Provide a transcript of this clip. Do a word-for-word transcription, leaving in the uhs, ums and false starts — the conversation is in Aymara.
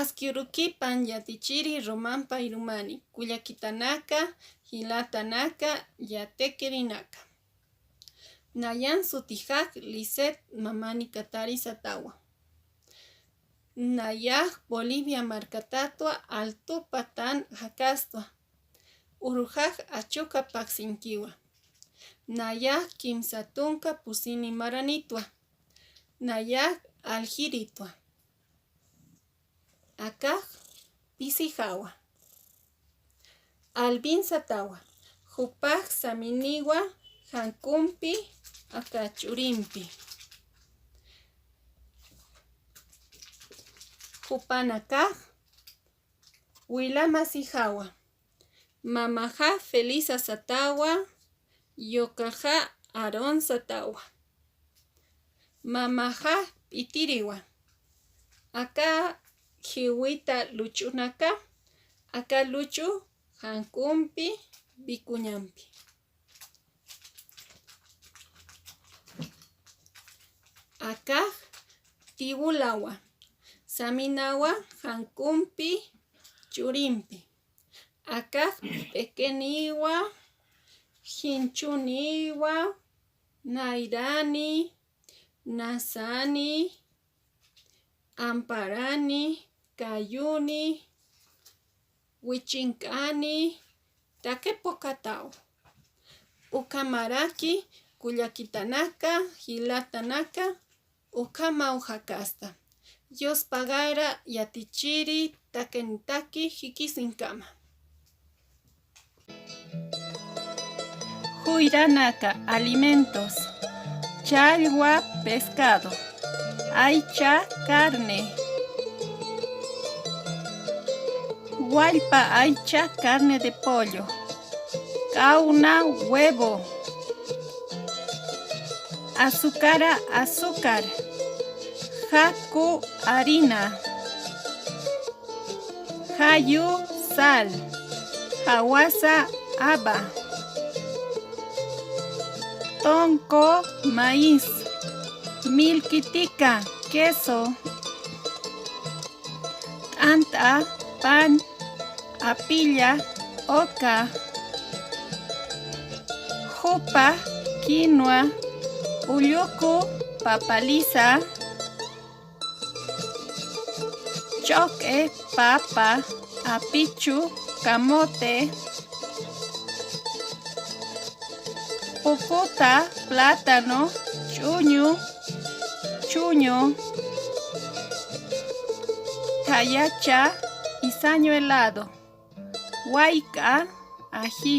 Aski urukipan yatichiri Romampi ayrumani, kullakitanaka, jilatanaka, yatikirinaka. Nayan sutixak Lisset Mamani Katari satawa. Nayax Bolivia markatatwa, Altupa tan jakastwa. Urujax Achuka paksinkiwa. Nayax kimsa tunka pusini maranitwa. Nayax aljiritwa. Akax pisijawa. Albin satawa. Jupax saminiwa jankumpi aka ch'urimpi. Jupanakax wilamasijawa. Mamaxa Felisa satawa, yukaxa Aarón satawa. Mamaxa p'itiriwa. Aka jiwita luch'unaka, aka luch'u jankumpi, vikuñampi. Akax tiwulawa, saminawa jankumpi, ch'urimpi. Akax p'ikiniwa, jinchuniwa, nayrani, nasani, amparani, kayuni, wichink'ani, taqi pukataw. Ukhamaraki kullakitanaka, jilatanaka, ukhamaw jakasta. Dios pagara yatichiri takanitaki jikisinkama. Juyranaka, alimentos. Challwa, pescado. Aycha, carne. Wallpa aycha, carne de pollo. Kawna, huevo. Azúcar, azúcar. Jaku, harina. Jayu, sal. Jawasa, haba. Tunku, maíz. Millkitika, queso. T'ant'a, pan. Apilla, oca. Jupa, quinoa. Ulluku, papa lisa. Ch'uq'i, papa. Apichu, camote. Pukuta, plátano. Ch'uñu, chuño. Thayacha, isaño helado. Wayk'a, ají.